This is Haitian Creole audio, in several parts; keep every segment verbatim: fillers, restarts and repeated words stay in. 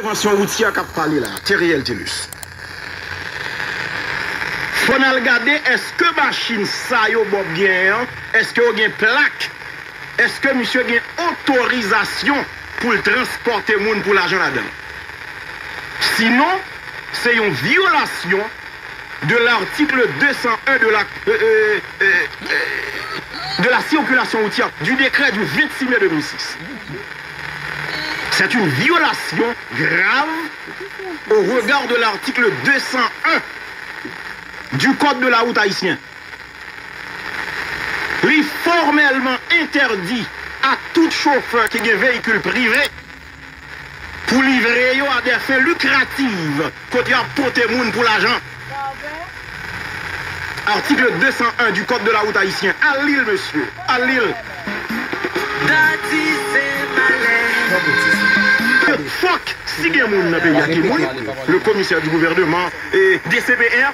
Entèvansyon woutyè k ap pale la, Theriel Thelus. Fò n al gade, èske machin sa yo Bob genyen an, èske yo gen plak? Èske misye gen otorizasyon pou l transpòte moun pou lajan ladan l? Sinon, se yon vyolasyon de l'article deux cent un de la, euh, euh, euh, euh, de la circulation routière, du décret du vingt-six mai deux mille six. C'est une violation grave au regard de l'article deux cent un du Code de la route haïtien. Li fòmèlman entèdi a tout chofè ki gen veyikil prive pou livre yo à des fins lucratives, kote y ap pote moun pou lajan. Article deux cent un du Code de la route haïtien. Al li l, mesye. Al li l. Dati se malè. Fòk, si gen moun nan peyi a ki mouri, le commissaire du gouvernement, e D C P R,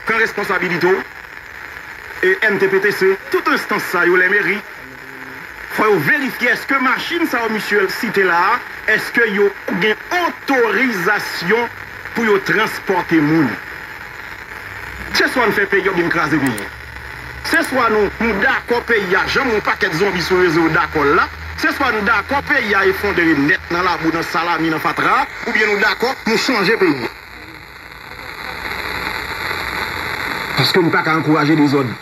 pran responsabilite w, e M T P T C, tout enstans sa yo, lè meri, fò yo verifye èske machin sa yo misye site la a, èske yo gen otorizasyon pou yo transpòte moun. Se swa n fè peyi yo byen kraze peyi. Se swa nou, nou dakò peyi a, jan yon pakèt zonbi sou rezo yo dakò l la, se swa n dakò peyi a efondre nèt nan labou, nan salami, nan fatra, oubyen nou dakò nou chanje peyi a. Paske nou pa ka ankouraje dezòd.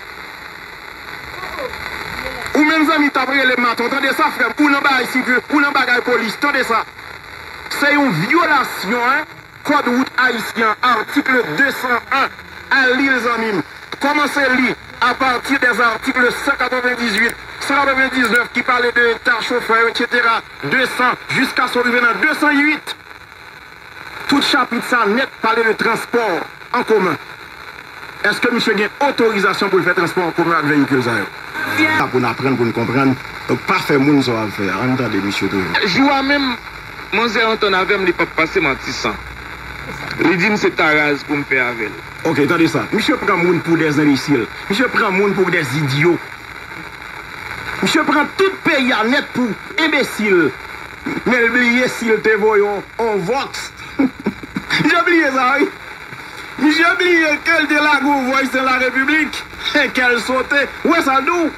Ou menm zanmi t ap rele maton, tande sa frè m, ou nan bagay sikil, ou nan bagay polis, tande sa. Se yon vyolasyon, en, Kòd wout ayisyen an, article deux cent un, al li l zanmi m. Kòmanse li apati des articles cent quatre-vingt-dix-huit, cent quatre-vingt-dix-neuf ki pale de eta chofè yo, et cetera, deux cents, jiskaske w rive nan deux cent huit. Tout chapit sa nèt pale de transpò an komen. Èske misye gen otorizasyon pou l fè transpò an komen ak veyikil sa yo? Sa pou n aprann, pou n konprann. Donk, pa fè moun sa w ap fè a. Ann tande misye toujou. Jou a menm, manzè antann avè m, li p ap pase Matisan. Li di m se Taraz pou m fè avè l. Ok, tande sa. Misye pran moun pou des enbesil. Misye pran moun pou des idyo. Misye pran tout peyi a nèt pou enbesil. Men l bliye si l te voye yon, yon Vox. Misye bliye sa, wi. Misye bliye ke l te lage yon Vox nan Larepiblik. Kè l sote. Ou wè sa l di w?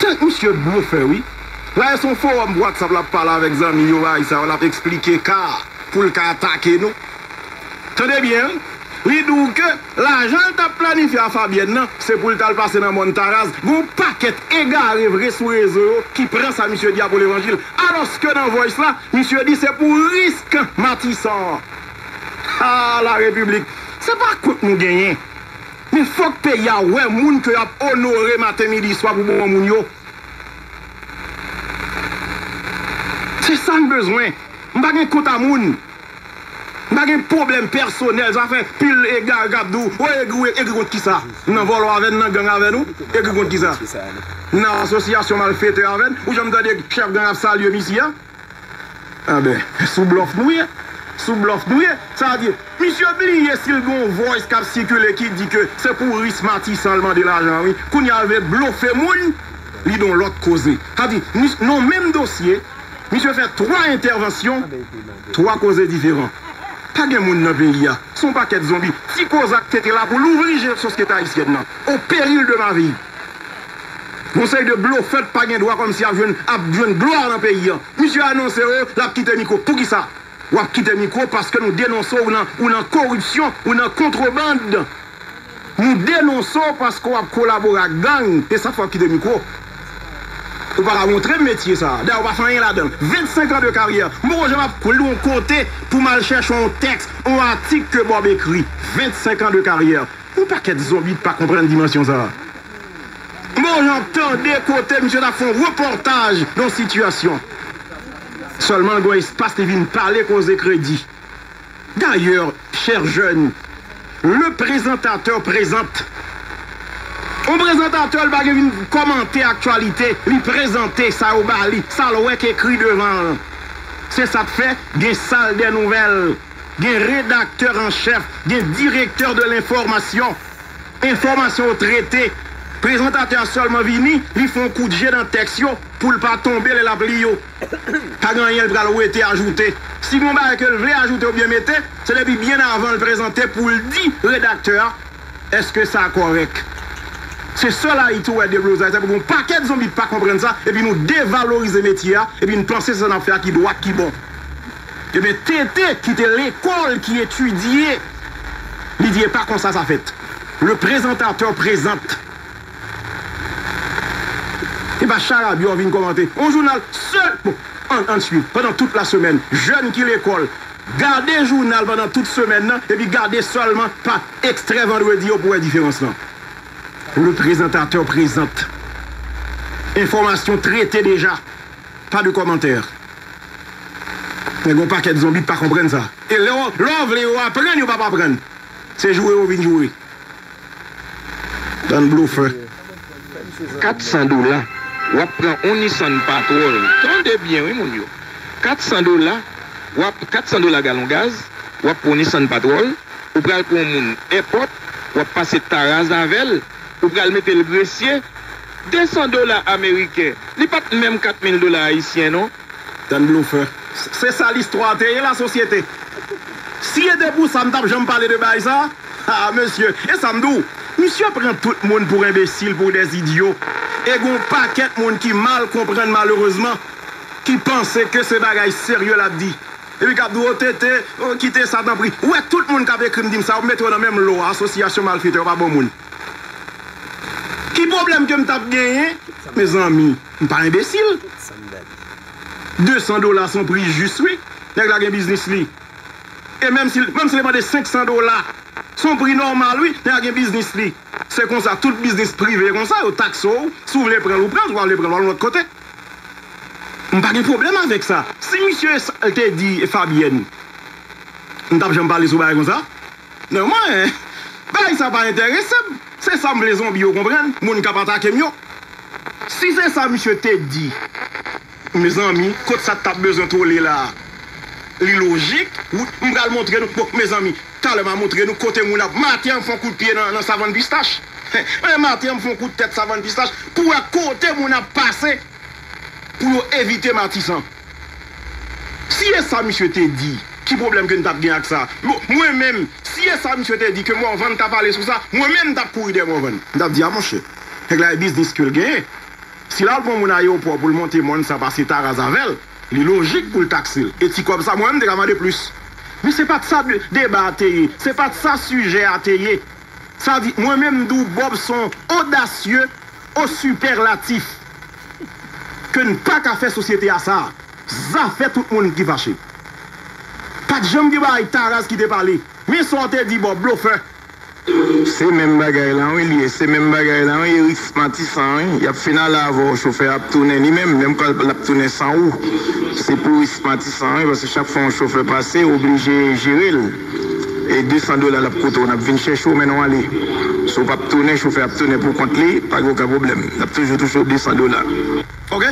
Tank misye blofè, wi. La, e se yon fowòm WhatsApp l ap pale avèk zanmi yo, bagay sa yo, l ap eksplike ka a pou l ka atake nou. Tande byen, wi. Li di w ke lajan l t ap planifye a Fabyèn nan, se pou l t al pase nan mòn Taraz. Gon pakèt egare vre sou rezo yo ki pran sa misye di a pou levanjil. Alòske nan Voice la, misye di se pou risk Matisan an. A, Larepiblik, se pa kont nou genyen. Men fòk peyi a wè moun ke y ap onore maten, midi, swa pou bon moun yo. Se sa n bezwen. M pa gen kont a moun. M pa gen pwoblèm pèsonèl. Sa fè pil egare k ap di w, o, egri, egri kont kisa? N nan vòlò avè n, nan gang avè nou? Egri kont kisa? N nan asosyasyon malfetè avè n? Ou janm tande chèf gang ap salye misye a? Anben, sou blòf nou ye. Sou blòf nou ye. Sa vle di, misye bliye si l gen yon voice k ap sikile ki di ke se pou risk Matisan l mande lajan, wi. Kounye a l vle blofe moun, li gen yon lòt koze. Sa vle di, mis-, nan menm dosye, misye fè twa entèvansyon, twa koze diferan. Pa gen moun nan peyi a. Se yon pakèt zonbi. Ti Kozak te te la pou louvri je sosyete ayisyèn nan. Au péril de ma vie. Yon seri de blofè pa gen dwa kòmsi ap jwenn, ap jwenn glwa nan peyi a. Misye anonse, o, l ap kite mikwo. Poukisa? W ap kite mikwo paske nou denonse w, ou nan, ou nan koripsyon, ou nan kontrebann. Nou denonse w paske w ap kolabore ak gang. E sa k fè w ap kite mikwo. Ou pa ka montre m metye sa a. Dayè, ou pa fè anyen ladan l. Vennsenk an de karyè. M poko janm ap kouri yon kote pou m al chèche yon tèks, yon atik ke Bob ekri. Vennsenk an de karyè. Yon pakèt zonbi pa konprann dimansyon sa a. M poko janm tande kote misye t ap fè yon repòtaj nan yon sitiyasyon. Sèlman l gen yon espas li vin pale koze kredi. D'ailleurs, chers jeunes, le présentateur présente. Yon prezantatè, li pa gen vin kòmante aktyalite, li prezante sa yo ba li, sa l wè k ekri devan l. Se sa k fè gen sal dè nouvèl, gen redaktè an chèf, gen direktè de lenfòmasyon. Enfòmasyon yo trete, Prezantatè a sèlman vini, li fè yon kout je nan tèks yo pou l pa tonbe lè l ap li yo. Pa gen anyen l pral wete, ajoute. Si gen yon bagay ke l vle ajoute oubyen mete, se depi byen avan l prezante pou l di redaktè a, èske sa kòrèk? Se sèl Ayiti ou wè deblozay sa, pou gen yon pakèt zonbi pa konprann sa, epi nou devalorize metye a, epi n panse se sa n ap fè a ki dwat, ki bon. Ebyen, T T ki te lekòl, ki etidye, li di, e pa konsa sa fèt. Le présentateur présente. E pa charabya w vin kòmante. Yon jounal sèl, bon, ann, ann swiv. Pandan tout la semèn, jèn ki lekòl, gade jounal pandan tout semèn nan, epi gade sèlman pa ekstrè vandredi yo pou wè diferans lan. Le présentateur présente. Enfòmasyon trete deja. Pa de kòmantè. Men gen yon pakèt zonbi k pa konprann sa. E lè w, lè w vle yo aprann, yo p ap aprann. Se joure yo vin joure. Bann blofè. Kat san dola, w ap pran on Nissan Patrol. Tande byen, wi, moun yo. Kat san dola, w ap, kat san dola galon gaz, w ap pran on Nissan Patrol, ou pral pran on moun èpòt, w ap pase taraz avè l, ou pral mete l gresye, de san dola ameriken, li pa t menm kat mil dola ayisyen, non. Tann blofè. Se sa listwa a te ye, lasosyete. Si e te pou sa, m t ap janm pale de bagay sa? A, mesye, e sa m di w, misye pran tout moun pou enbesil, pou dèzidyo. E gen yon pakèt moun ki mal konprann, malerezman, ki panse ke se bagay serye l ap di. Epi k ap di w, o T T, o, kite sa tanpri. Ou wè tout moun k ap ekri m di m sa, ou mete yo nan menm lo a, asosyasyon malfetè, yo pa bon moun. Ki pwoblèm ke m t ap genyen? Mezanmi, m pa enbesil. De san dola se yon pri jis, wi. Nèg la gen biznis li. E menm si, menm si li mande senk san dola, se yon pri nòmal, wi. Nèg la gen biznis li. Se konsa, tout biznis prive konsa, yo takse w. Si w vle pran l, ou pran l, si w pa vle pran l, w al yon lòt kote. M pa gen pwoblèm avèk sa. Si misye sa l te di Fabyèn, m t ap janm pale sou bagay konsa? Non, mwen, bagay sa pa enterese m. Se sa m vle zonbi yo konprann, moun k ap atake m yo. Si se sa misye te di, mezanmi, kot sa t ap bezwen tole la? Li lojik? Wi, m pral montre nou. Bon, mezanmi, talè m a montre nou kote moun ap. Maten an, m fè yon kout pye nan, nan savann pistach. Maten an, m fè yon kout tèt savann pistach pou wè kote moun ap pase pou yo evite Matisan. Si e sa misye te di, ki pwoblèm ke n t ap gen ak sa? Bon, mwen menm, si e sa misye te di ke Morvan t ap pale sou sa, mwen menm m t ap kouri dèyè Morvan. M t ap di, a monchè, nèg la e biznis ke l genyen. Si l al pran moun ayewopò pou l monte mòn sa, pase taraz avè l, li lojik pou l takse l. E ti kòb sa, mwen menm m te ka mande plis. Men se pa t sa de-, deba a te ye. Se pa t sa sijè a te ye. Sa di, mwen menm m di w Bob se yon odasye o sipèlatif ke n pa ka fè sosyete a sa. Zafè tout moun ki fache. Pa t janm gen bagay taraz ki te pale. Men sa w te di Bob, blofè. Se menm bagay la wi l ye, se menm bagay la wi, Eris Matisan wi, y ap fin ale avè w, chofè a ap tounen li menm, menm kan l ap tounen san ou. Se pou Eris Matisan wi, paske chak fwa yon chofè pase, ou oblije jere l. E de san dola l ap koute w, n ap vin chèche w, mennen w ale. Si w p ap tounen, chofè a ap tounen pou kont li, pa gen okenn pwoblèm. N ap toujou touche w de san dola. Ok.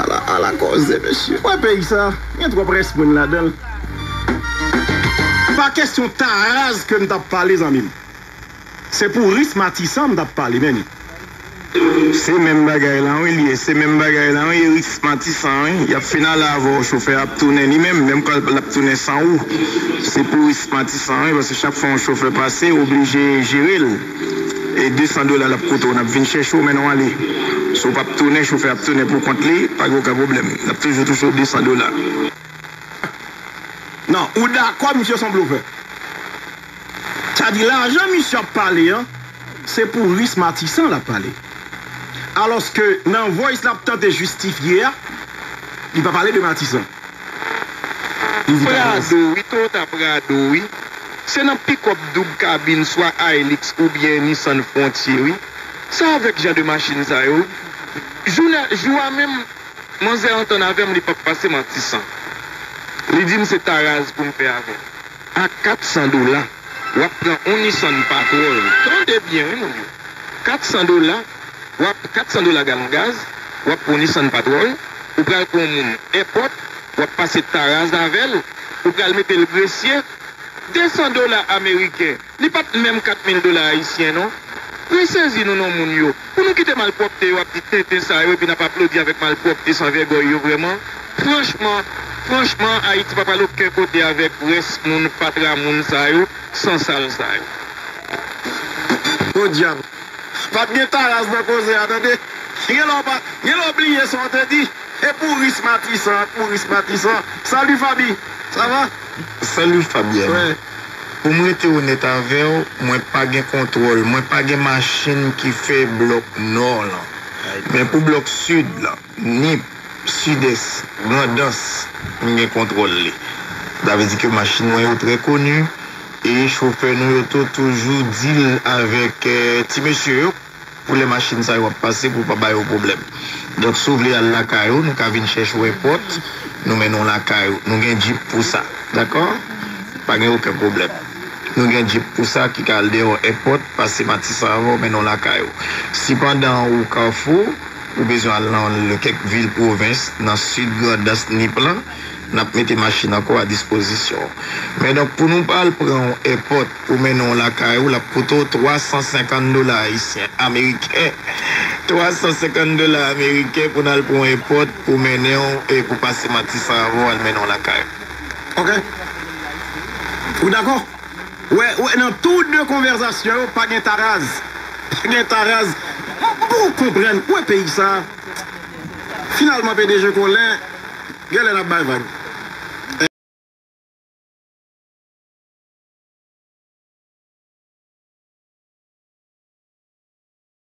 Ala, ala koze, mesye. Wè peyi sa, gen twòp rès moun ladan l. Pa kesyon taraz ke m t ap pale, zanmi m. Se pou Eris Matisan m t ap pale, men. Se menm bagay la wi l ye, se menm bagay la wi, Eris Matisan wi, y ap fin ale avè w, chofè a ap tounen li menm, menm kan l ap tounen san ou. Se pou Eris Matisan wi, paske chak fwa yon chofè pase, ou oblije jere l. E de san dola l ap koute w, n ap vin chèche w, mennen w ale. Si w p ap tounen, chofè a ap tounen pou kont li, pa gen okenn pwoblèm. N ap toujou touche w de san dola. Non, ou dakò misye se yon blofè. Sa di lajan misye ap pale an, se pou Eris Matisan l ap pale. Alòske nan voice l ap tante jistifye a, li pa pale de Matisan. Li di pa Prado, wi, Toyota Prado, wi. Se nan pikòp doub kabin, swa Hilux oubyen Nissan Frontier, wi. Sa avèk jan de machin sa yo, wi. Jounen, jou a menm, manzè antann avè m, li p ap pase Matisan. Li di m se taraz pou m fè avè l. A kat san dola, w ap pran on Nissan Patrol. Tande byen, wi, moun yo. Kat san dola, w ap, kat san dola galon gaz, w ap pran on Nissan Patrol, ou pral pran on moun èpòt, w ap pase taraz avè l, ou pral mete l gresye, de san dola ameriken. Li pa t menm kat mil dola ayisyen, non. Resezi nou, non, moun yo. Pou nou kite malpwòpte yo ap di tenten sa yo, epi n ap aplodi avèk malpwòpte san vègòy yo vrèman. Franchman, franchman, Ayiti pa pral okenn kote avèk rès moun, fatra moun sa yo, sansal sa yo. Podyab. Pa t gen taraz nan koze a, tande. Gen lè w pa, gen lè w bliye sa w te di. E pou ris Matisan, pou ris Matisan. Salut Faby, ça va? Salut Fabienne. Wè. Pou m rete onèt avè w, mwen pa gen kontwòl, mwen pa gen machin ki fè blòk nò lan. Men pou blòk sid lan, Nip, Sidès, Grandans, m gen kontwòl li. Sa vle di ke machin mwen yo trè koni e chofè nou yo tou toujou deal avèk eh, ti mesye yo. Pou lè machin sa yo ap pase pou pa ba yo pwoblèm. Donk, si w vle al lakay ou, nou ka vin chèche w èpòt, nou mennen w lakay ou. Nou gen djip pou sa. Dakò? Pa gen okenn pwoblèm. Nou gen djip pou sa ki ka al deyò èpòt, pase Matisan avè w, mennen w lakay ou. Sipandan ou Kafou, ou bezwen al nan kèk vil pwovens, nan sid Grandans, Nip lan, n ap mete machin ankò a dispozisyon w. Men donk, pou nou pa al pran w èpòt, pou mennen w lakay ou, l ap koute w twa san senkant dola ayisyen, ameriken. Twa san senkant dola ameriken pou n al pran w èpòt, pou mennen w, e pou pase Matisan avè w, al mennen w lakay ou. Ok. Ou dakò? Wè, wè, nan tou de konvèsasyon yo, pa gen taraz. Pa gen taraz. Pou w konprann, wè peyi sa. Finalman, P D G Colin, genlè n ap bay vag.